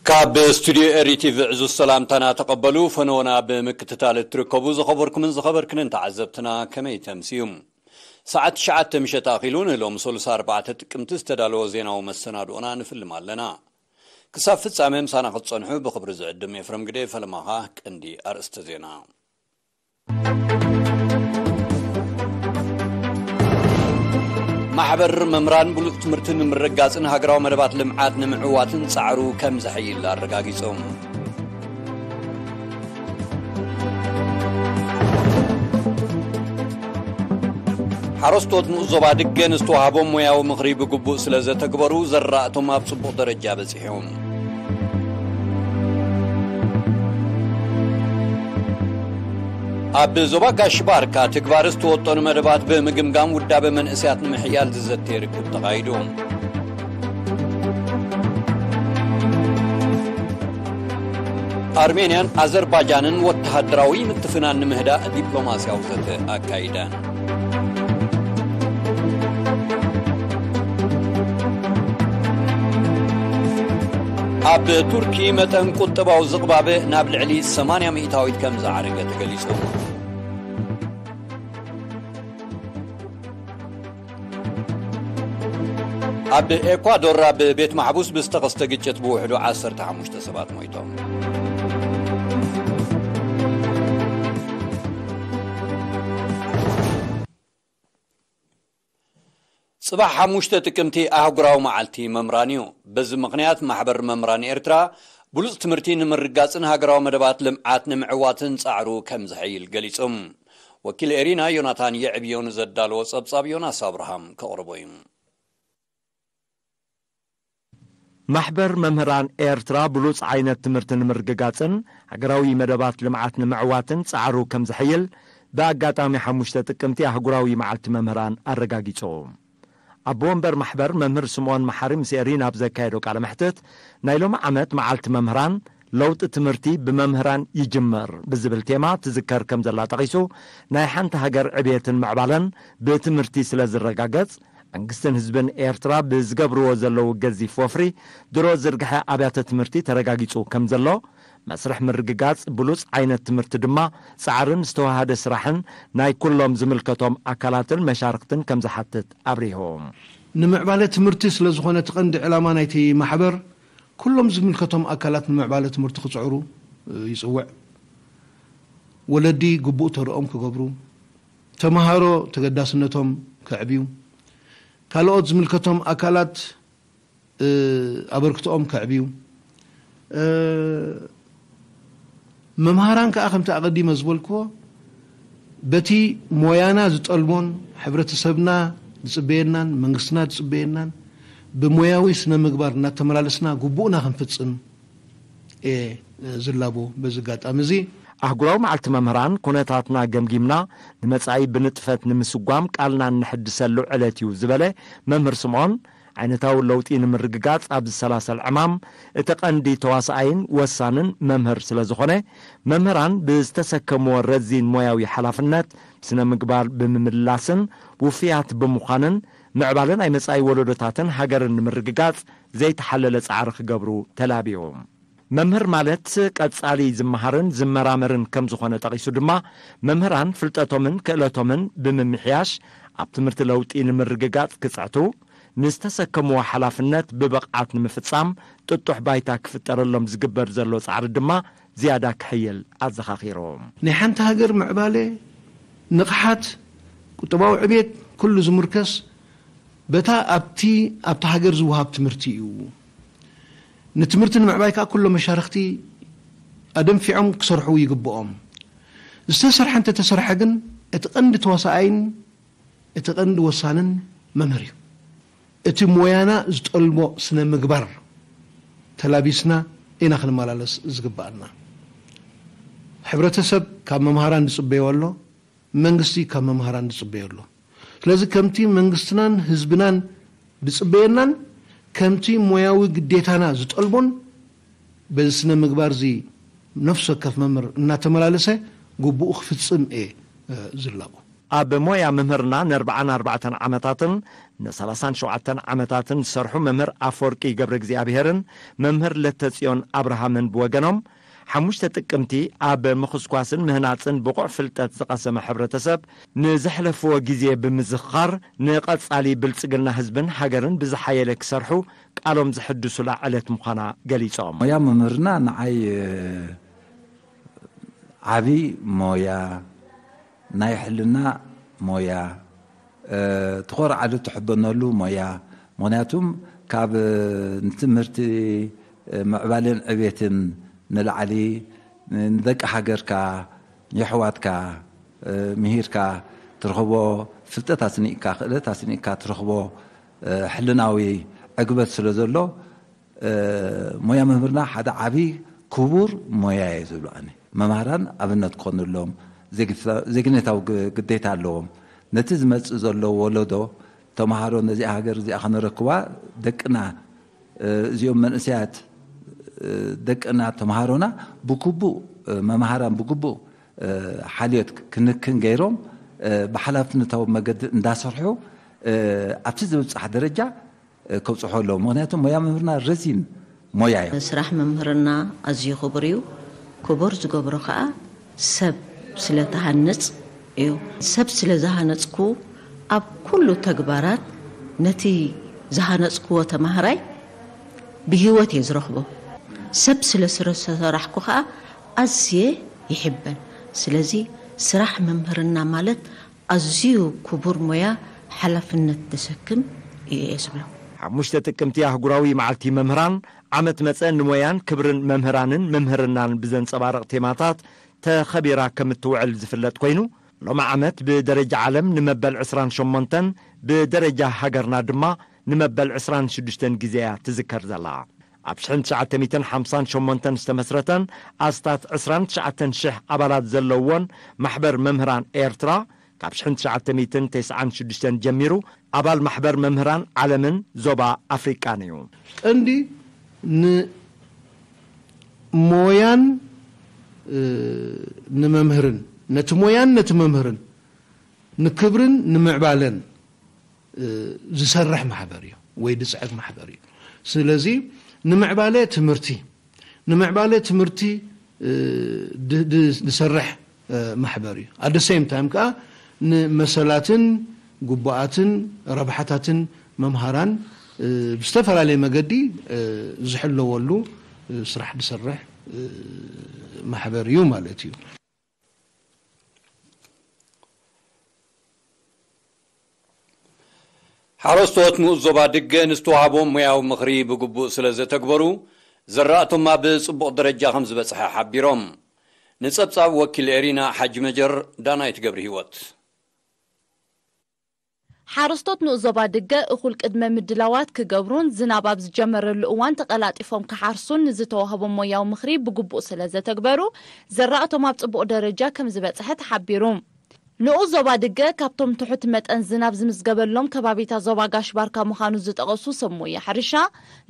ካብ ስቱድዮ ኤሪ ቲቪ ዕዙዝ ሰላምታና ተቐበሉ። ፈነወና ብምክትታል እትርከቡ ዝኸበርኩምን ዝኸበርክንን ተዓዘብትና ከመይ ተምስዩ? ሰዓት ትሽዓተ ምሸት ኣኺሉ ንሎም ሰሉሳ ኣርባዕተ ጥቅምቲ ዝተዳለወ ዜናዊ መሰናድኦና ንፍልም ኣለና። ክሳብ ፍጻሜ ምሳና ክትጸንሑ ብኽብሪ ዝዕድም ኤፍረም ግደ። ፈለማኻ ቀንዲ ኣርእስተ ዜና። ማሕበር መምህራን ብሉጽ ትምህርቲ ንምርግጋጽን ሃገራዊ መደባት ልምዓት ንምዕዋትን ጻዕሩ ከም ዘሐይል ኣረጋጊጹ። ሓረስቶት ንኡስ ዞባ ድገን ዝተዋህቦም ሞያዊ ምኽሪ ብግቡእ ስለ ዘተግበሩ ዘራእቶም ኣብ ጽቡቕ ደረጃ በጺሑ። ኣብ ዞባ ጋሽ ባርካ ትግባር ዝተወጠኑ መደባት ብምግምጋም ውዳበ መንእሰያት ንምሕያል ዝዘተ ርክብ ተኻይዱ። ኣርሜንያን ኣዘርባጃንን ወተሃደራዊ ምትፍናን ንምህዳእ ዲፕሎማስያዊ ዘተ ኣካይደን። ኣብ ቱርኪ መጠን ቁጠባዊ ዝቕባበ ናብ ልዕሊ ሰማንያ ሚእታዊት ከም ዝዓረገ ተገሊጹ። ኣብ ኤኳዶር ኣብ ቤት ማሕቡስ ብዝተኸስተ ግጭት ብውሕዱ ዓሰርተ ሓሙሽተ ሰባት ሞይቶም። ጽባሕ ሓሙሽተ ጥቅምቲ ኣህጉራዊ መዓልቲ መምህራን እዩ። በዚ ምኽንያት ማሕበር መምህራን ኤርትራ ብሉጽ ትምህርቲ ንምርጋጽን ሃገራዊ መደባት ልምዓት ንምዕዋትን ጻዕሩ ከም ዘሐይል ገሊጹ። ወኪል ኤሪና ዮናታን የዕብዮ ንዘዳለዎ ጸብጻብ ዮናስ ኣብርሃም ከቕርቦ እዩ። ማሕበር መምህራን ኤርትራ ብሉጽ ዓይነት ትምህርቲ ንምርግጋጽን ሃገራዊ መደባት ልምዓት ንምዕዋትን ጻዕሩ ከም ዘሐይል ብኣጋጣሚ ሓሙሽተ ጥቅምቲ ኣህጉራዊ መዓልቲ መምህራን ኣረጋጊጹ። ኣቦ ወንበር ማሕበር መምህር ስምኦን መሓሪ ምስ ኤሪና ኣብ ዘካየዶ ቃለ መሕትት፣ ናይ ሎሚ ዓመት መዓልቲ መምህራን ለውጢ ትምህርቲ ብመምህራን ይጅመር ብዝብል ቴማ ትዝከር ከም ዘላ ጠቒሱ፣ ናይ ሓንቲ ሃገር ዕብየትን ምዕባለን ብትምህርቲ ስለ ዝረጋገጽ፣ መንግስትን ህዝብን ኤርትራ ብዝገብርዎ ዘለዉ ገዚፍ ወፍሪ ድሮ ዝርግሐ ኣብያተ ትምህርቲ ተረጋጊጹ ከም ዘሎ፣ መስርሕ ምርግጋጽ ብሉጽ ዓይነት ትምህርቲ ድማ ጻዕርን ዝተዋሃደ ስራሕን ናይ ኩሎም ዝምልከቶም ኣካላትን መሻርክትን ከም ዝሓትት ኣብሪሁ። ንምዕባለ ትምህርቲ ስለ ዝኾነ እቲ ቀንዲ ዕላማ ናይቲ ማሕበር፣ ኩሎም ዝምልከቶም ኣካላት ንምዕባለ ትምህርቲ ክጽዕሩ፣ እ፣ ይጽውዕ። ወለዲ ግቡእ ተርኦም ክገብሩ፣ ተመሃሮ ተገዳስነቶም ከዕብዩ፣ ካልኦት ዝምልከቶም ኣካላት፣ እ፣ ኣበርክትኦም ከዕብዩ፣ እ፣ መምሃራን ከኣ ከምቲ ኣቐዲመ ዝበልክዎ፣ በቲ ሞያና ዝጠልቦን ሕብረተሰብና ዝጽበየናን መንግስትና ዝጽበየናን ብሞያዊ ስነ ምግባር እናተመላለስና ግቡእና ክንፍጽም እየ ዝላቦ። በዚ ኣጋጣሚ እዚ ኣህጉራዊ መዓልቲ መምህራን ኩነታትና ገምጊምና ንመጻኢ ብንጥፈት ንምስጓም ቃልና እንሕድሰሉ ዕለት እዩ ዝበለ መምህር ስምዖን፣ ዓይነታዊ ለውጢ ንምርግጋጽ ኣብ ዝሰላሰል ዕማም እቲ ቀንዲ ተዋሳኣይን ወሳንን መምህር ስለ ዝኾነ፣ መምህራን ብዝተሰከምዎ ረዚን ሞያዊ ሓላፍነት ስነ ምግባር ብምምላስን ውፍያት ብምዃንን ምዕባለ ናይ መጻኢ ወለዶታትን ሃገርን ንምርግጋጽ ዘይተሓለለ ጻዕሪ ክገብሩ ተላብዩ። መምህር ማለት ቀጻሊ ዝመሃርን ዝመራመርን ከም ዝኾነ ጠቒሱ ድማ፣ መምህራን ፍልጠቶምን ክእለቶምን ብምምሕያሽ ኣብ ትምህርቲ ለውጢ ንምርግጋጽ ክጽዕቱ፣ ንዝተሰከምዎ ሓላፍነት ብብቕዓት ንምፍጻም ጥጡሕ ባይታ ክፍጠረሎም ዝግበር ዘሎ ጻዕሪ ድማ ዝያዳ ክሕይል ኣዘኻኺሩ። ናይ ሓንቲ ሃገር ምዕባለ፣ ንቕሓት፣ ቁጠባዊ ዕቤት ኩሉ ዝምርከስ በታ ኣብቲ፣ ኣብታ ሃገር ዝወሃብ ትምህርቲ እዩ። ንትምህርቲ ንምዕባይ ከኣ ኩሎም መሻርኽቲ ኣደንፊዖም ክሰርሑ ይግብኦም። ዝተሰርሐ እንተተሰርሐ ግን እቲ ቀንዲ ተዋሳኣይን እቲ ቀንዲ ወሳንን መምህር እዩ። እቲ ሞያና ዝጠልቦ ስነ ምግባር ተላቢስና ኢና ክንመላለስ ዝግብኣና። ሕብረተሰብ ካብ መምሃራን ዝጽበዮ ኣሎ፣ መንግስቲ ካብ መምሃራን ዝጽበዮ ኣሎ። ስለዚ ከምቲ መንግስትናን ህዝብናን ዝጽበየናን ከምቲ ሞያዊ ግዴታና ዝጠልቦን በዚ ስነ ምግባር እዚ ነፍሲ ወከፍ መምህር እናተመላለሰ ግቡኡ ክፍጽም እየ፣ እ፣ ዝላቦ። ኣብ ሞያ መምህርና ን ኣርባዓን ኣርባዕተን ዓመታትን ን ሰላሳን ሸውዓተን ዓመታትን ዝሰርሑ መምህር ኣፈወርቂ ገብረ እግዚኣብሄርን መምህር ለተጽዮን ኣብርሃምን ብወገኖም፣ ሓሙሽተ ጥቅምቲ ኣብ ምኹስኳስን ምህናጽን ብቑዕ ፍልጠት ዝቐሰመ ሕብረተሰብ ንዘሕለፍዎ ግዜ ብምዝኽኻር፣ ንቐጻሊ ብልጽግና ህዝብን ሃገርን ብዝሓየለ ክሰርሑ ቃሎም ዘሕድሱላ ዕለት ምዃና ገሊጾም። ሞያ መምህርና ንዓይ ዓቢ ሞያ፣ ናይ ሕልና ሞያ፣ እ፣ ትኾርዓሉ ትሕበነሉ ሞያ። ምኽንያቱም ካብ፣ እ፣ ንትምህርቲ፣ እ፣ ምዕባለን ዕቤትን ንላዕሊ፣ ን-፣ ንደቂ ሃገርካ፣ የሕዋትካ፣ እ፣ ምሂርካ ትረኽቦ ፍልጠት ኣስኒቕካ፣ ክእለት ኣስኒቕካ ትረኽቦ፣ እ፣ ሕልናዊ ዕግበት ስለ ዘሎ፣ እ፣ ሞያ መምህርና ሓደ ዓቢ ክቡር ሞያ እየ ዝብሎ ኣነ። መማህራን ኣብነት ክኾኑሎም ዜግታ-፣ ዜግነታዊ ግ-፣ ግዴታ ኣለዎም። ነቲ ዝመጽእ ዘሎ ወለዶ ተማሃሮ ነዚኣ ሃገር እዚኣ ከነረክባ ደቅና፣ እ፣ እዚኦም መንእሰያት፣ እ፣ ደቅና ተማሃሮና ብግቡእ፣ እ፣ መማህራን ብግቡእ፣ እ፣ ሓልዮት ክንክን ገይሮም፣ እ፣ ብሓላፍነታዊ መገዲ እንዳሰርሑ፣ እ፣ ኣብቲ ዝብጻሕ ደረጃ ከብጽሖ ኣለዎ። ምኽንያቱ ሞያ መምህርና ረዚን ሞያ እዩ። ስራሕ መምህርና ኣዝዩ ክቡር እዩ። ክቡር ዝገብሮ ከኣ ሰብ ስለ ትሃንጽ እዩ። ሰብ ስለ ዝሃነጽኩ ኣብ ኩሉ ተግባራት ነቲ ዝሃነጽክዎ ተማሃራይ ብህይወት እየ ዝረኽቦ። ሰብ ስለ ስረ-፣ ዝሰራሕኩ ከኣ ኣዝየ ይሕበን። ስለዚ ስራሕ መምህርና ማለት ኣዝዩ ክቡር ሞያ ሓላፍነት ተሰክም እየ ዝብሎ። ሓሙሽተ ጥቅምቲ ኣህጉራዊ መዓልቲ መምህራን ዓመት መጸ ንሞያን ክብርን መምህራንን መምህርናን ብዘንጸባርቕ ቴማታት ተኸቢራ ከም እትውዕል ዝፍለጥ ኮይኑ፣ ሎሚ ዓመት ብደረጃ ዓለም ንመበል ዕስራን ሸሞንተን ብደረጃ ሃገርና ድማ ንመበል ዕስራን ሽዱሽተን ግዜ እያ ትዝከር ዘላ። ኣብ ሽሕን ትሽዓተ ሚእትን ሓምሳን ሸሞንተን ዝተመስረተን ኣስታት ዕስራን ትሽዓተን ሽሕ ኣባላት ዘለውዎን ማሕበር መምህራን ኤርትራ፣ ካብ ሽሕን ትሽዓተ ሚእትን ተስዓን ሽዱሽተን ጀሚሩ ኣባል ማሕበር መምህራን ዓለምን ዞባ ኣፍሪቃን እዩ። ቀንዲ ንሞያን፣ እ፣ ንመምህርን፣ ነቲ ሞያን ነቲ መምህርን፣ ንክብርን ንምዕባለን፣ እ፣ ዝሰርሕ ማሕበር እዩ ወይ ዝጽዕር ማሕበር እዩ። ስለዚ ንምዕባለ ትምህርቲ፣ ንምዕባለ ትምህርቲ፣ እ፣ ድ-፣ ድ-፣ ዝሰርሕ፣ እ፣ ማሕበር እዩ። At the same time ከኣ ንመሰላትን ግቡኣትን ረብሓታትን መምሃራን፣ እ፣ ብዝተፈላለየ መገዲ፣ እ፣ ዝሕለወሉ፣ እ፣ ስራሕ ዝሰርሕ፣ እ፣ ማሕበር እዩ ማለት እዩ። ሓረስቶት ንኡስ ዞባ ድገ ንዝተዋህቦም ሞያዊ ምኽሪ ብግቡእ ስለ ዘተግበሩ፣ ዘራእቶም ኣብ ጽቡቕ ደረጃ ከም ዝበጽሐ ሓቢሮም። ንጸብጻብ ወኪል ኤሪና ሓጂ መጀር፣ ዳናይት ገብረ ህይወት። ሓረስቶት ንኡስ ዞባ ድገ እኹል ቅድመ ምድላዋት ክገብሩን ዝናብ ኣብ ዝጀመረሉ እዋን ተቐላጢፎም ክሓርሱን ንዝተዋህቦም ሞያዊ ምኽሪ ብግቡእ ስለ ዘተግበሩ፣ ዘራእቶም ኣብ ጽቡቕ ደረጃ ከም ዝበጽሐ ተሓቢሩ። ንኡስ ዞባ ድገ ካብቶም ትሑት መጠን ዝናብ ዝምዝገበሎም ከባቢታት ዞባ ጋሽ ባርካ ምዃኑ ዝጠቐሱ ሰብ ሞያ ሕርሻ፣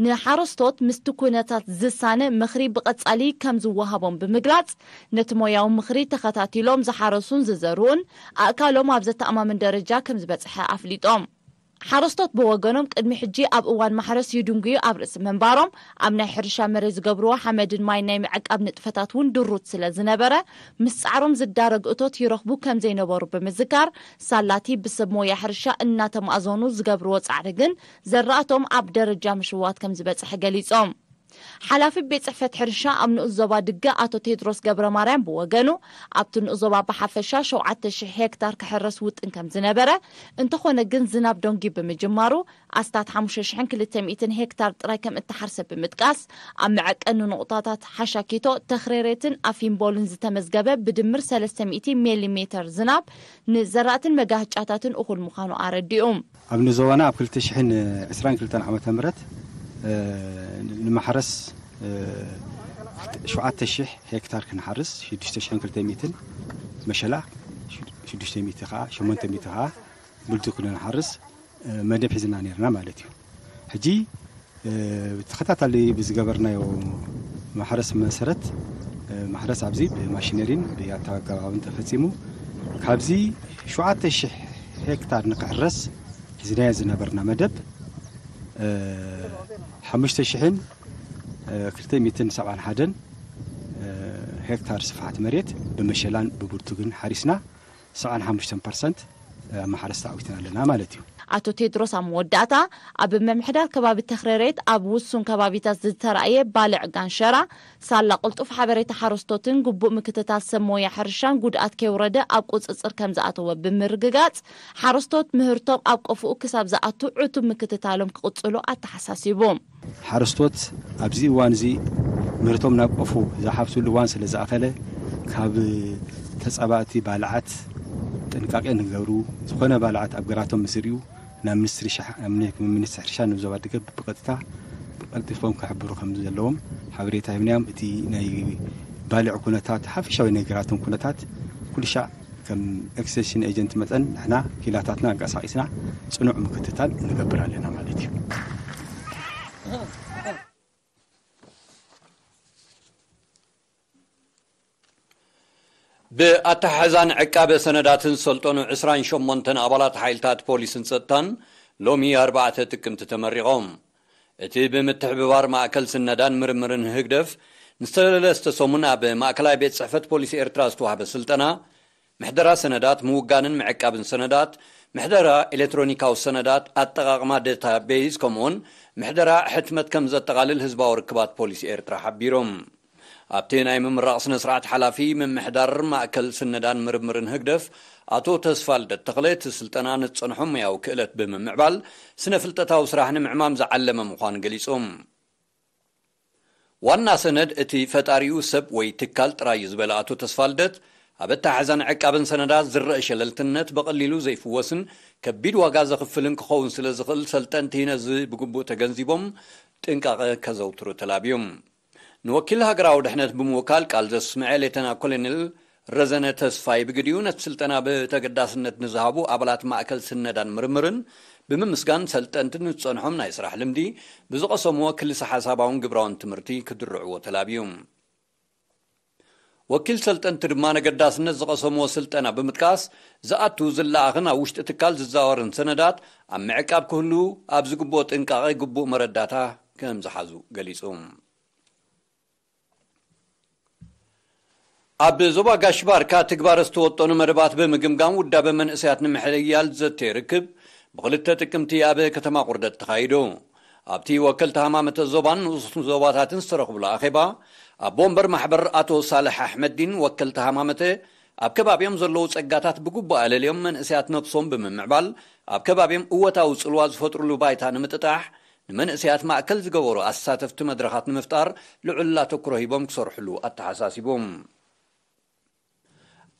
ንሓረስቶት ምስቲ ኩነታት ዝሳነ ምኽሪ ብቐጻሊ ከም ዝወሃቦም ብምግላጽ፣ ነቲ ሞያዊ ምኽሪ ተኸታቲሎም ዝሓረሱን ዝዘርኡን ኣእካሎም ኣብ ዘተኣማምን ደረጃ ከም ዝበጽሐ ኣፍሊጦም። ሓረስቶት ብወገኖም፣ ቅድሚ ሕጂ ኣብ እዋን ማሕረስ ይድንጉዩ ኣብ ርእሲ ምንባሮም፣ ኣብ ናይ ሕርሻ መሬት ዝገብርዎ ሓመድን ማይን ናይ ምዕቃብ ንጥፈታት እውን ድሩት ስለ ዝነበረ፣ ምስ ጻዕሮም ዝዳረግ እቶት ይረኽቡ ከም ዘይነበሩ ብምዝካር፣ ሳላቲ ብሰብ ሞያ ሕርሻ እናተማእዘኑ ዝገብርዎ ጻዕሪ ግን፣ ዘራእቶም ኣብ ደረጃ ምሽዋት ከም ዝበጽሐ ገሊጾም። ሓላፊ ቤት ጽሕፈት ሕርሻ ኣብ ንኡስ ዞባ ድገ ኣቶ ቴድሮስ ገብረ ማርያም ብወገኑ፣ ኣብቲ ንኡስ ዞባ ብሓፈሻ ሸውዓተ ሽሕ ሄክታር ክሕረስ ውጥን ከም ዝነበረ፣ እንተኾነ ግን ዝናብ ደንጉዩ ብምጅማሩ፣ ኣስታት ሓሙሽተ ሽሕን ክልተ ሚእትን ሄክታር ጥራይ ከም እተሓርሰ ብምጥቃስ፣ ኣብ መዐቀኒ ንቑጣታት ሓሻኪቶ፣ ተኽሬሬትን ኣፊምቦልን ዝተመዝገበ ብድምር ሰለስተ ሚእቲ ሚሊ ሜተር ዝናብ ንዘራእትን መጋህጫታትን እኹል ምዃኑ ኣረዲኡ። ኣብ ንዞባና ኣብ ክልተ ሽሕን ዕስራን ክልተን ዓመተ ምህረት፣ እ፣ ንማሕረስ፣ እ፣ ሸውዓተ ሽሕ ሄክታር ክንሓርስ፣ ሽዱሽተ ሽሕን ክልተ ሚእትን መሸላ፣ ሽዱሽተ ሚእቲ ከኣ፣ ሸሞንተ ሚእቲ ከኣ ብልቲ ክንሓርስ፣ እ፣ መደብ ሒዝና ነይርና ማለት እዩ። ሕጂ፣ እ፣ ተኸታታሊ ብዝገበርናዮ ማሕረስ መሰረት፣ እ፣ ማሕረስ ኣብዚ ብማሽነሪን ብኣተገባብን ተፈጺሙ። ካብዚ ሸውዓተ ሺሕ ሄክታር ንክሕረስ ዝናየ ዝነበርና መደብ ሓሙሽተ ሺሕን ክልተ ሚእትን ሰብዓን ሓደን ሄክታር ስፍሓት መሬት ብመሸላን ብብርቱግን ሓሪስና ሰብዓን ሓሙሽተን ፐርሰንት ኣብ ማሕረስ ተዓዊትና ኣለና ማለት እዩ። ኣቶ ቴድሮስ ኣብ መወዳእታ፣ ኣብ ምምሕዳር ከባቢ ተኽረሬት ኣብ ውሱን ከባቢታት ዝተራእየ ባልዕ ጋንሸራ ሳላ ቅልጡፍ ሓበሬታ ሓረስቶትን ግቡእ ምክትታል ሰብ ሞያ ሕርሻን ጉድኣት ከይውረደ ኣብ ቁፅፅር ከም ዝኣተወ ብምርግጋፅ፣ ሓረስቶት ምህርቶም ኣብ ቆፍኡ ክሳብ ዝኣቱ ዕቱብ ምክትታሎም ክቕፅሉ ኣተሓሳሲቡ። ሓረስቶት ኣብዚ እዋን እዚ ምህርቶም ናብ ቆፉ ዝሓፍሱሉ እዋን ስለ ዝኣኸለ ካብ ተፃባእቲ ባልዓት ጥንቃቄ ንገሩ። ዝኾነ ባልዓት ኣብ ግራቶም ምስ ርእዩ ናብ ሚኒስትሪ ሻሕ- ኣብ ሚኒ- ሚኒስትሪ ሕርሻ ንዞባ ደገብ ብቐጥታ ቀልጢፎም ክሕብሩ ከም ዘለዎም ሓበሬታ ሂብናዮም። እቲ ናይ ባልዕ ኩነታት ሓፈሻዊ ናይ ግራቶም ኩነታት ኩልሻዕ ከም ኤክስቴንሽን ኤጀንት መጠን ንሕና ኪላታትና ኣንቀሳቒስና ጽኑዕ ምክትታል ንገብር ኣለና ማለት እዩ። ብኣተሓሕዛን ዕቃበ ሰነዳትን ዝሰልጠኑ ዕስራን ሸሞንተን ኣባላት ሓይልታት ፖሊስን ጸጥታን ሎሚ ኣርባዕተ ጥቅምቲ ተመሪቖም። እቲ ብምትሕብባር ማእከል ስነዳን ምርምርን ህግደፍ ንሰለስተ ሰሙን ኣብ ማእከላይ ቤት ጽሕፈት ፖሊስ ኤርትራ ዝተዋህበ ስልጠና፣ ምሕደራ ሰነዳት፣ ምውጋንን ምዕቃብን ሰነዳት፣ ምሕደራ ኤሌክትሮኒካዊ ሰነዳት፣ ኣጠቓቕማ ዳታቤዝ፣ ከምኡውን ምሕደራ ሕትመት ከም ዘጠቓልል ህዝባዊ ርክባት ፖሊስ ኤርትራ ሓቢሮም። ኣብቲ ናይ ምምራቕ ስነ ስርዓት ሓላፊ ምምሕዳር ማእከል ስነዳን ምርምርን ህግደፍ ኣቶ ተስፋልደት ተኽለ፣ እቲ ስልጠና ንዝጸንሖም ሙያዊ ክእለት ብምምዕባል ስነ ፍልጠታዊ ስራሕ ንምዕማም ዝዓለመ ምዃኑ ገሊጾም። ዋና ሰነድ እቲ ፈጣሪኡ ሰብ ወይ ትካል ጥራይ እዩ ዝበለ ኣቶ ተስፋልደት፣ ኣብ ኣተሓሕዛን ዕቃብን ሰነዳት ዝረአ ሸለልትነት ብቐሊሉ ዘይፍወስን ከቢድ ዋጋ ዘኽፍልን ክኸውን ስለ ዝኽእል፣ ሰልጠንቲ ነዚ ብግቡእ ተገንዚቦም ጥንቃቐ ከዘውትሩ ተላብዮም። ንወኪል ሃገራዊ ድሕነት ብምውካል ቃል ዘስምዐ ሌተና ኮሎኔል ረዘነ ተስፋይ ብግዲኡ፣ ነቲ ስልጠና ብተገዳስነት ንዝሃቡ ኣባላት ማእከል ስነዳን ምርምርን ብምምስጋን፣ ሰልጠንቲ ንዝጸንሖም ናይ ስራሕ ልምዲ ብዝቐሰምዎ ክልሰ ሓሳባውን ግብራውን ትምህርቲ ክድርዕዎ ተላብዩ። ወኪል ሰልጠንቲ ድማ ነገዳስነት ዝቐሰምዎ ስልጠና ብምጥቃስ፣ ዝኣቱ ዝለኣኽን ኣብ ውሽጢ ትካል ዝዛወርን ሰነዳት ኣብ ምዕቃብ ክህሉ ኣብ ዝግብኦ ጥንቃቐ ግቡእ መረዳታ ከም ዝሓዙ ገሊጹ። ኣብ ዞባ ጋሽ ባርካ ትግባረ ዝተወጠኑ መደባት ብምግምጋም ውዳበ መንእሰያት ንምሕያል ዘተ ርክብ ብክልተ ጥቅምቲ ኣብ ከተማ ቁርደት ተኻይዱ። ኣብቲ ወከልቲ ሃማመተ ዞባን ንኡስ ዞባታትን ዝተረኽብሉ ኣኼባ፣ ኣቦ ወንበር ማሕበር ኣቶ ሳልሕ ኣሕመዲን ወከልቲ ሃማመተ ኣብ ከባቢኦም ዘለዉ ጸጋታት ብግቡእ ኣለልዮም መንእሰያት ነብሶም ብምምዕባል ኣብ ከባቢኦም እወታዊ ጽልዋ ዝፈጥሩሉ ባይታ ንምጥጣሕ ንመንእሰያት ማእከል ዝገበሩ ኣሳተፍቲ መድረኻት ንምፍጣር ልዑል ኣተኩሮ ሂቦም ክሰርሕሉ ኣተሓሳሲቡ።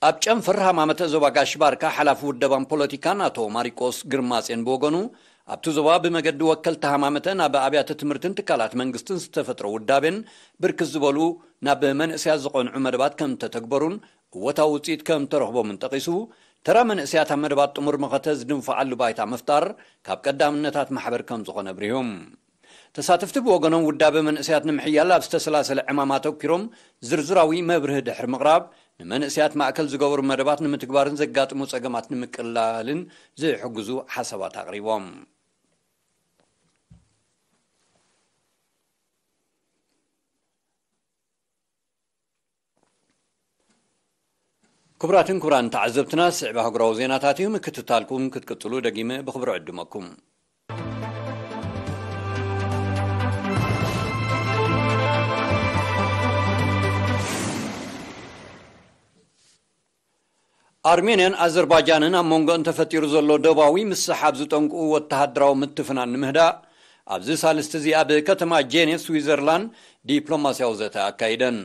ኣብ ጨንፈር ሃማመተ ዞባ ጋሽ ባርካ ሓላፊ ውደባን ፖለቲካን ኣቶ ማሪቆስ ግርማጼን ብወገኑ፣ ኣብቲ ዞባ ብመገዲ ወከልቲ ሃማመተ ናብ ኣብያተ ትምህርትን ትካላት መንግስትን ዝተፈጥረ ውዳቤን ብርክት ዝበሉ ናብ መንእሰያት ዝቐንዑ መደባት ከም ተተግበሩን እወታዊ ውፅኢት ከም ተረኽቦምን ጠቒሱ፣ ተራ መንእሰያት ኣብ መደባት ጥሙር መኸተ ዝድንፍዓሉ ባይታ ምፍጣር ካብ ቀዳምነታት ማሕበር ከም ዝኾነ ኣብሪሆም። ተሳተፍቲ ብወገኖም ውዳበ መንእሰያት ንምሕያል ኣብ ዝተሰላሰለ ዕማም ኣተኲሮም ዝርዝራዊ መብርሂ ድሕሪ ምቕራብ፣ ንመንእሰያት ማእከል ዝገበሩ መደባት ንምትግባርን ዘጋጥሙ ጸገማት ንምቅላልን ዝሕግዙ ሓሳባት ኣቕሪቦም። ክቡራትን ክቡራን ተዓዘብትና፣ ስዕብ ኣህጉራዊ ዜናታት እዩ። ምክትታልኩም ክትቅጽሉ ደጊመ ብኽብሪ ዕድመኩም። ኣርሜንያን ኣዘርባጃንን ኣብ መንጎ እንተፈጢሩ ዘሎ ዶባዊ ምስሓብ ዝጠንቅኡ ወተሃደራዊ ምትፍናን ንምህዳእ፣ ኣብዚ ሳልስቲ እዚ ኣብ ከተማ ጄኔቭ ስዊዘርላንድ ዲፕሎማስያዊ ዘተ ኣካይደን።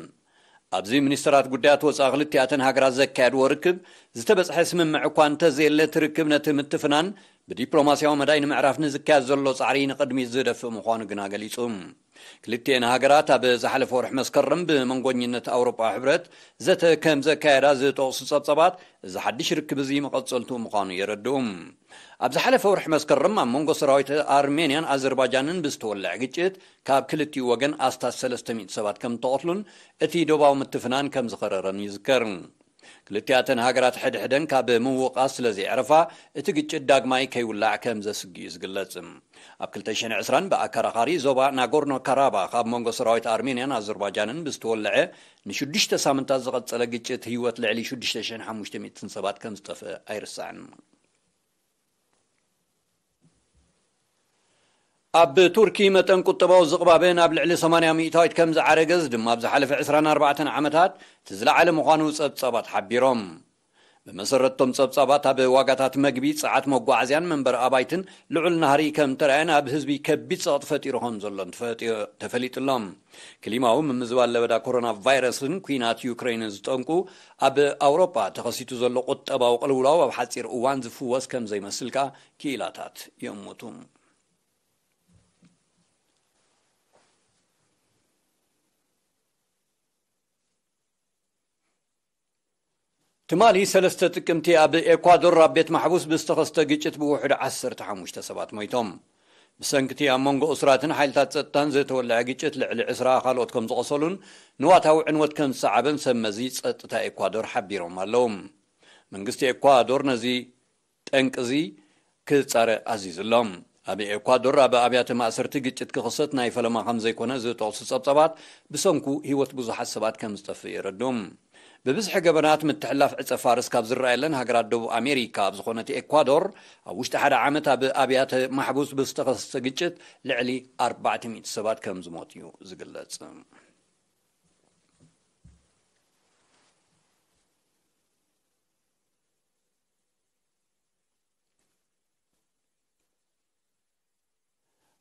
ኣብዚ ሚኒስተራት ጉዳያት ወጻኢ ክልቲኣተን ሃገራት ዘካየድዎ ርክብ ዝተበጽሐ ስምምዕ እኳ እንተዘየለ፣ እቲ ርክብ ነቲ ምትፍናን ብዲፕሎማስያዊ መዳይ ንምዕራፍ ንዝካየድ ዘሎ ጻዕሪ ንቕድሚት ዝደፍእ ምዃኑ ግና ገሊጹ። ክልቲኤን ሃገራት ኣብ ዝሓለፈ ወርሒ መስከረም ብመንጎኝነት ኣውሮጳ ሕብረት ዘተ ከም ዘካየዳ ዝጠቕሱ ጸብጻባት፣ እዚ ሓድሽ ርክብ እዚ መቐጸልቱ ምዃኑ የረድኡ። ኣብ ዝሓለፈ ወርሒ መስከረም ኣብ መንጎ ሰራዊት ኣርሜንያን ኣዘርባጃንን ብዝተወልዐ ግጭት ካብ ክልቲኡ ወገን ኣስታት ሰለስተ ሚእቲ ሰባት ከም እተቐትሉን እቲ ዶባዊ ምትፍናን ከም ዝኸረረን ይዝከር። ክልቲኣተን ሃገራት ሕድሕደን ካብ ምውቓስ ስለ ዘየዕረፋ፣ እቲ ግጭት ዳግማይ ከይውላዕ ከም ዘስግእ እዩ ዝግለጽ። ኣብ ክልተ ሽሕን ዕስራን ብኣከራኻሪ ዞባ ናጎርኖ ካራባኽ ኣብ መንጎ ሰራዊት ኣርሜንያን ኣዘርባጃንን ብዝተወለዐ ንሽዱሽተ ሳምንታት ዝቐጸለ ግጭት ህይወት ልዕሊ ሽዱሽተ ሽሕን ሓሙሽተ ሚእትን ሰባት ከም ዝጠፍአ ኣይርሳዕን። ኣብ ቱርኪ መጠን ቁጠባዊ ዝቕባበ ናብ ልዕሊ ሰማንያ ሚእታዊት ከም ዝዓረገ፣ እዚ ድማ ኣብ ዝሓለፈ ዕስራን ኣርባዕተን ዓመታት እቲ ዝለዓለ ምዃኑ ጸብጻባት ሓቢሮም። ብመሰረትቶም ጸብጻባት፣ ኣብ ዋጋታት መግቢ፣ ጸዓት መጓዓዝያን መንበሪ ኣባይትን ልዑል ናህሪ ከም ተራእየን ኣብ ህዝቢ ከቢድ ጸቕጢ ፈጢሩ ከም ዘሎን ተፈጢ-፣ ተፈሊጡሎም። ክሊማዊ ምምዝባል ለበዳ ኮሮና ቫይረስን ኲናት ዩክሬንን ዝጠንቁ፣ ኣብ ኣውሮጳ ተኸሲቱ ዘሎ ቁጠባዊ ቅልውላው ኣብ ሓጺር እዋን ዝፍወስ ከም ዘይመስል ከኣ ክኢላታት ይእምቱ። ትማሊ ሰለስተ ጥቅምቲ ኣብ ኤኳዶር ኣብ ቤት ማሕቡስ ብዝተኸስተ ግጭት ብውሑድ ዓሰርተ ሓሙሽተ ሰባት ሞይቶም። ብሰንክቲ ኣብ መንጎ እሱራትን ሓይልታት ጸጥታን ዝተወልዐ ግጭት ልዕሊ ዕስራ ካልኦት ከም ዝቖሰሉን ንዋታዊ ዕንወት ከም ዝሰዓበን ሰብ መዚ ጸጥታ ኤኳዶር ሓቢሮም ኣለዉ። መንግስቲ ኤኳዶር ነዚ ጠንቂ እዚ ክጻረ ኣዚዙ ኣሎ። ኣብ ኤኳዶር ኣብ ኣብያተ ማእሰርቲ ግጭት ክኽሰት ናይ ፈለማ ከም ዘይኮነ ዝጠቕሱ ጸብጻባት፣ ብሰንኩ ህይወት ብዙሓት ሰባት ከም ዝጠፍእ የረድኡ። ብብዝሒ ገበናት ምትሕልላፍ ዕጸ ፋርስ ካብ ዝረኣየለን ሃገራት ደቡብ ኣሜሪካ ኣብ ዝኾነት ኤኳዶር፣ ኣብ ውሽጢ ሓደ ዓመት ኣብ ኣብያተ ማሕቡስ ብዝተኸሰተ ግጭት ልዕሊ ኣርባዕተ ሚእቲ ሰባት ከም ዝሞት እዩ ዝግለጽ።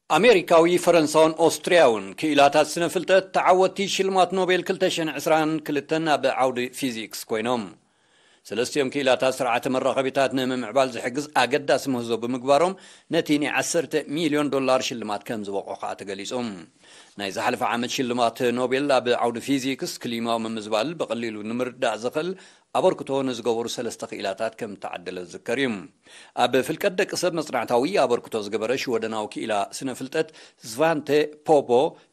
ኣሜሪካዊ፣ ፈረንሳውን ኦስትርያውን ክኢላታት ስነ ፍልጠት ተዓወትቲ ሽልማት ኖቤል ክልተ ሽሕን ዕስራን ክልተን ኣብ ዓውዲ ፊዚክስ ኮይኖም። ሰለስቲኦም ክኢላታት ስርዓተ መራኸቢታት ንምምዕባል ዝሕግዝ ኣገዳሲ ምህዞ ብምግባሮም፣ ነቲ ናይ ዓሰርተ ሚልዮን ዶላር ሽልማት ከም ዝበቑ ከኣ ተገሊጹ። ናይ ዝሓለፈ ዓመት ሽልማት ኖቤል ኣብ ዓውዲ ፊዚክስ፣ ክሊማዊ ምምዝባል ብቐሊሉ ንምርዳእ ዝኽእል ኣበርክቶ ንዝገበሩ ሰለስተ ክኢላታት ከም እተዓደለ ዝዝከር እዩ። ኣብ ፍልቀት ደቂ ሰብ መጽናዕታዊ ኣበርክቶ ዝገበረ ሽወደናዊ ክኢላ ስነ ፍልጠት ዝቫንተ ፖቦ፣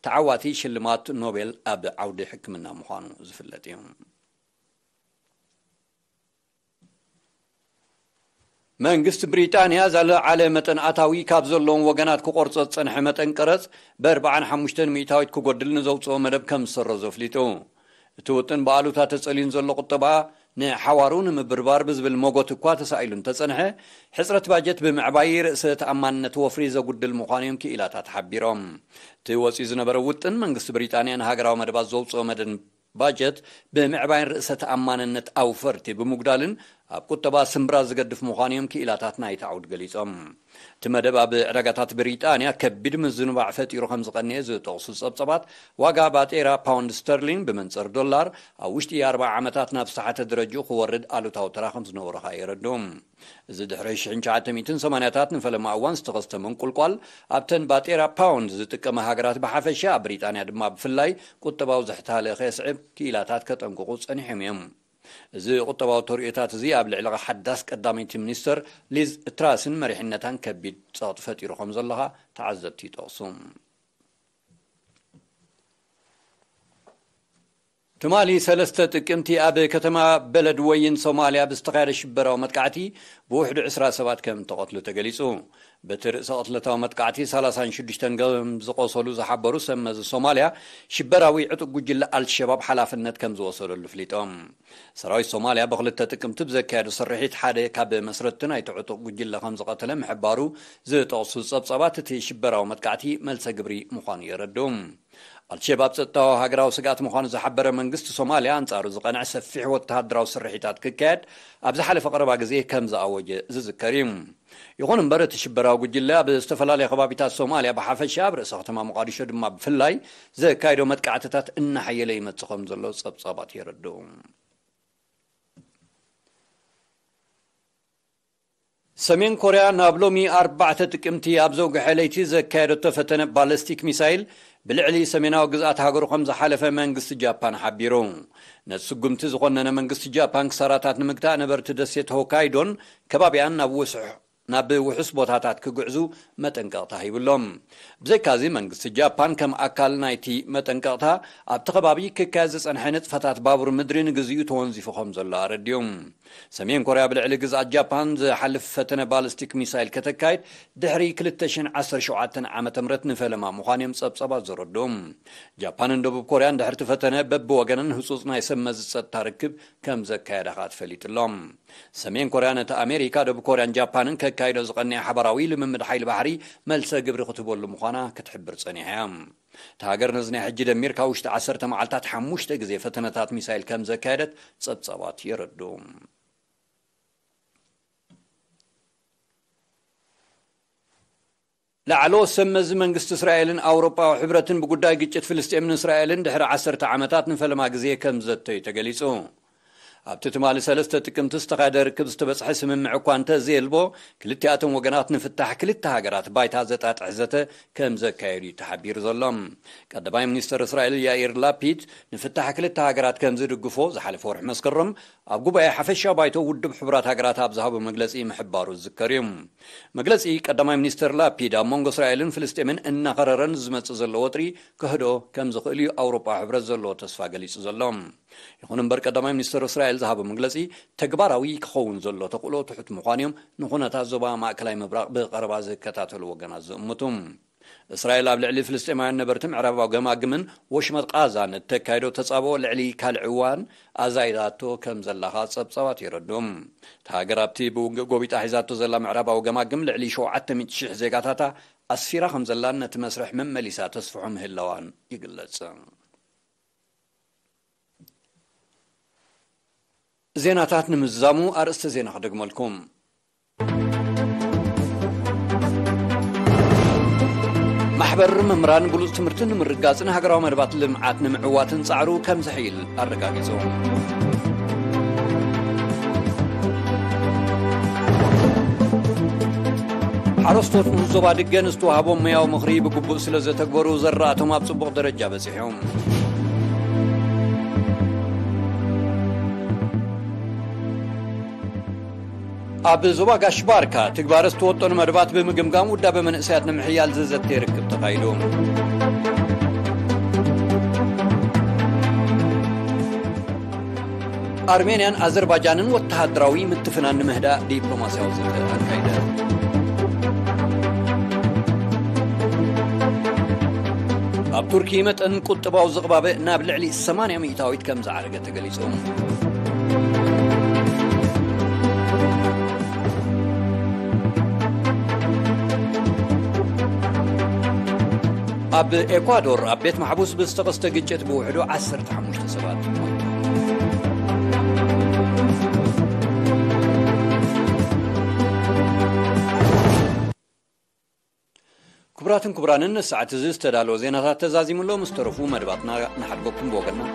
ተዓዋቲ ሽልማት ኖቤል ኣብ ዓውዲ ሕክምና ምዃኑ ዝፍለጥ እዩ። መንግስቲ ብሪጣንያ ዝለዓለ መጠን ኣታዊ ካብ ዘለዎም ወገናት ክቆርጾ ዝጸንሐ መጠን ቀረጽ ብኣርባዓን ሓሙሽተን ሚእታዊት ክጎድል ንዘውጽኦ መደብ ከም ዝሰረዞ ኣፍሊጡ። እቲ ውጥን ብኣሉታ ተጸልዩ ንዘሎ ቁጠባ ንሓዋሩ ንምብርባር ብዝብል መጎት እኳ ተሳኢሉ እንተጸንሐ፣ ሕጽረት ባጀት ብምዕባይ ርእሰ ተኣማንነት ወፍሪ ዘጉድል ምዃኑ እዮም ክኢላታት ሓቢሮም። እቲ ወጺኡ ዝነበረ ውጥን መንግስቲ ብሪጣንያ ንሃገራዊ መደባት ዘውጽኦ መደን ባጀት ብምዕባይን ርእሰ ተኣማንነት ኣውፈርቲ ብምጉዳልን ኣብ ቁጠባ ስምብራ ዝገድፍ ምዃኑ እዮም ክኢላታት ናይቲ ዓውዲ ገሊጾም። እቲ መደብ ኣብ ዕዳጋታት ብሪጣንያ ከቢድ ምዝንባዕ ፈጢሩ ከም ዝቐነየ ዝጠቕሱ ጸብጸባት፣ ዋጋ ባጤራ ፓውንድ ስተርሊን ብመንጽር ዶላር ኣብ ውሽጢ ኣርብዓ ዓመታት ናብ ዝተሓተ ደረጅኡ ክወርድ ኣሉታዊ ተራ ከም ዝነበሮ ከኣ የረድኡ። እዚ ድሕሪ ሽሕን ትሽዓተ ሚእትን ሰማንያታት ንፈለማ እዋን ዝተኸስተ ምንቁልቋል ኣብተን ባጤራ ፓውንድ ዝጥቀማ ሃገራት ብሓፈሻ፣ ኣብ ብሪጣንያ ድማ ብፍላይ ቁጠባዊ ዝሕታለ ከየስዕብ ክኢላታት ከጠንቅቑ ጸኒሖም እዮም። እዚ ቁጠባዊ ተርእዮታት እዚ ኣብ ልዕሊ ሓዳስ ቀዳመይቲ ሚኒስተር ሊዝ ትራስን መሪሕነታን ከቢድ ጸቕጢ ፈጢሩ ከም ዘሎ ከኣ ተዓዘብቲ ይጠቕሱ። ትማሊ ሰለስተ ጥቅምቲ ኣብ ከተማ በለድ ወይን ሶማልያ ብዝተኻየደ ሽበራዊ መጥቃዕቲ ብውሕዱ ዕስራ ሰባት ከም እተቐትሉ ተገሊጹ። በቲ ርእሰ ቅትለታዊ መጥቃዕቲ ሰላሳን ሽዱሽተን ከም ዝቖሰሉ ዝሓበሩ ሰብ መዚ ሶማልያ፣ ሽበራዊ ዕጡቕ ጉጅለ ኣልሸባብ ሓላፍነት ከም ዝወሰደሉ ኣፍሊጦም። ሰራዊት ሶማልያ ብክልተ ጥቅምቲ ብዘካየዶ ስርሒት ሓደ ካብ መስረትቲ ናይቲ ዕጡቕ ጉጅለ ከም ዝቐተለ ምሕባሩ ዝጠቕሱ ጸብጻባት፣ እቲ ሽበራዊ መጥቃዕቲ መልሰ ግብሪ ምዃኑ የረድኡ። ኣልሸባብ ጸጥታዊ ሃገራዊ ስግኣት ምዃኑ ዝሓበረ መንግስቲ ሶማልያ፣ ኣንጻሩ ዝቐንዐ ሰፊሕ ወተሃደራዊ ስርሒታት ክካየድ ኣብ ዝሓለፈ ቀረባ ግዜ ከም ዝኣወጀ ዝዝከር እዩ። ይኹን እምበር፣ እቲ ሽበራዊ ጉጅለ ኣብ ዝተፈላለየ ከባቢታት ሶማልያ ብሓፈሻ፣ ኣብ ርእሰ ከተማ ሞቓዲሾ ድማ ብፍላይ፣ ዘካይዶ መጥቃዕትታት እናሓየለ ይመጽእ ከም ዘሎ ጸብጻባት የረድኡ። ሰሜን ኮርያ ናብ ሎሚ ኣርባዕተ ጥቅምቲ ኣብ ዘውግሐ ለይቲ ዘካየደቶ ፈተነ ባለስቲክ ሚሳይል ብልዕሊ ሰሜናዊ ግዝኣት ሃገሩ ከም ዝሓለፈ መንግስቲ ጃፓን ሓቢሩ። ነቲ ስጉምቲ ዝኾነነ መንግስቲ ጃፓን፣ ክሳራታት ንምግታእ ነበርቲ ደሴት ሆካይዶን ከባቢያን ናብ ውስሕ ናብ ውሑስ ቦታታት ክግዕዙ መጠንቀቕታ ሂብሎም። ብዘይካዚ መንግስቲ ጃፓን ከም ኣካል ናይቲ መጠንቀቕታ ኣብቲ ከባቢ ክካየድ ዝጸንሐ ንጥፈታት ባቡር ምድሪ ንግዚኡ ተወንዚፉ ከም ዘሎ ኣረዲኡ። ሰሜን ኮርያ ብልዕሊ ግዝኣት ጃፓን ዝሓልፍ ፈተነ ባሊስቲክ ሚሳይል ከተካይድ ድሕሪ ክልተ ሽሕን ዓሰርተ ሸውዓተን ዓመተ ምህረት ንፈለማ ምዃን እዮም ጸብጸባት ዘረድኡ። ጃፓንን ደቡብ ኮርያን ድሕርቲ ፈተነ በብወገነን ህጹጽ ናይ ሰብ መዚ ጸጥታ ርክብ ከም ዘካየዳ ከኣ ተፈሊጡ ኣሎ። ሰሜን ኮርያ ነቲ ኣሜሪካ፣ ደቡብ ኮርያን ጃፓንን ከካይዶ ዝቐንያ ሓባራዊ ልምምድ ሓይሊ ባሕሪ መልሰ ግብሪ ክትህበሉ ምዃና ክትሕብር ጸኒሓ እያ። እታ ሃገር ነዚ ናይ ሕጂ ደሚር ካብ ውሽጢ ዓሰርተ መዓልታት ሓሙሽተ ግዜ ፈተነታት ሚሳይል ከም ዘካየደት ጸብጸባት የረድኡ። ላዕለዎት ሰብ መዚ መንግስቲ እስራኤልን ኣውሮጳዊ ሕብረትን ብጉዳይ ግጭት ፍልስጤምን እስራኤልን ድሕሪ ዓሰርተ ዓመታት ንፈለማ ግዜ ከም ዘተዩ ተገሊጹ። ኣብቲ ትማሊ ሰለስተ ጥቅምቲ ዝተኻየደ ርክብ ዝተበጽሐ ስምምዕ እኳ እንተ ዘየልቦ፣ ክልቲኣቶም ወገናት ንፍታሕ ክልተ ሃገራት ባይታ ዘጣጥሕ ዘተ ከም ዘካየዱ እዩ ተሓቢሩ ዘሎ። ቀዳማይ ሚኒስተር እስራኤል ያኢር ላፒድ ንፍታሕ ክልተ ሃገራት ከም ዝድግፎ ዝሓለፈ ወርሒ መስከረም ኣብ ጉባኤ ሓፈሻ ባይቶ ውድብ ሕቡራት ሃገራት ኣብ ዝሃቦ መግለጺ ምሕባሩ ዝዝከር እዩ። መግለጺ ቀዳማይ ሚኒስተር ላፒድ ኣብ መንጎ እስራኤልን ፍልስጤምን እናኸረረን ዝመጽእ ዘሎ ወጥሪ ክህዶ ከም ዝኽእል እዩ ኣውሮፓ ሕብረት ዘለዎ ተስፋ ገሊጹ ዘሎ። ይኹን እምበር ቀዳማይ ሚኒስተር እስራኤል ዝሃቦ መግለጺ ተግባራዊ ክኸውን ዘሎ ተኽእሎ ትሑት ምዃን እዮም ንኹነታት ዞባ ማእከላይ ምብራቕ ብቐረባ ዝከታተሉ ወገናት ዝእምቱ። እስራኤል ኣብ ልዕሊ ፍልስጤማውያን ነበርቲ ምዕራባዊ ገማግምን ወሽመጥ ቃዛን እተካይዶ ተጻብኦ ልዕሊ ካልእ እዋን ኣዛይዳቶ ከም ዘላ ከኣ ጸብጻባት የረድኡ። እታ ሃገር ኣብቲ ብውግእ ጎቢጣ ሒዛቶ ዘላ ምዕራባዊ ገማግም ልዕሊ ሸውዓተ ሚእቲ ሽሕ ዜጋታታ ኣስፊራ ከም ዘላን ነቲ መስርሕ መመሊሳ ተስፍሖ ምህላዋን ይግለጽ። ዜናታት ንምዝዛሙ ኣርእስተ ዜና ክደግመልኩም። ማሕበር መምህራን ብሉጽ ትምህርቲ ንምርጋጽን ሃገራዊ መደባት ልምዓት ንምዕዋትን ጻዕሩ ከም ዝሕይል ኣረጋጊጹ። ሓረስቶት ንዞባ ድገ ንዝተዋህቦም ሞያዊ ምኽሪ ብግቡእ ስለ ዘተግበሩ ዘራእቶም ኣብ ጽቡቕ ደረጃ በጺሖም። ኣብ ዞባ ጋሽ ባርካ ትግባረ ዝተወጠኑ መደባት ብምግምጋም ውዳበ መንእሰያት ንምሕያል ዘዘተ ርክብ ተኻይዱ። ኣርሜንያን ኣዘርባጃንን ወተሃደራዊ ምትፍናን ንምህዳእ ዲፕሎማስያዊ ዘተ ኣካይደ። ኣብ ቱርኪ መጠን ቁጠባዊ ዝቕባበ ናብ ልዕሊ ሰማንያ ሚእታዊት ከም ዝዓረገ ተገሊጹ። ኣብ ኤኳዶር ኣብ ቤት ማሕቡስ ብዝተኸስተ ግጭት ብውሕዱ ዓሰርተ ሓሙሽተ ሰባት ሞይቶም። ክቡራትን ክቡራንን፣ ንሰዓት እዚ ዝተዳለወ ዜናታት ተዛዚሙ ኣሎ። ምስ ተረፉ መደባትና ንሓድገኩም ብወገንና።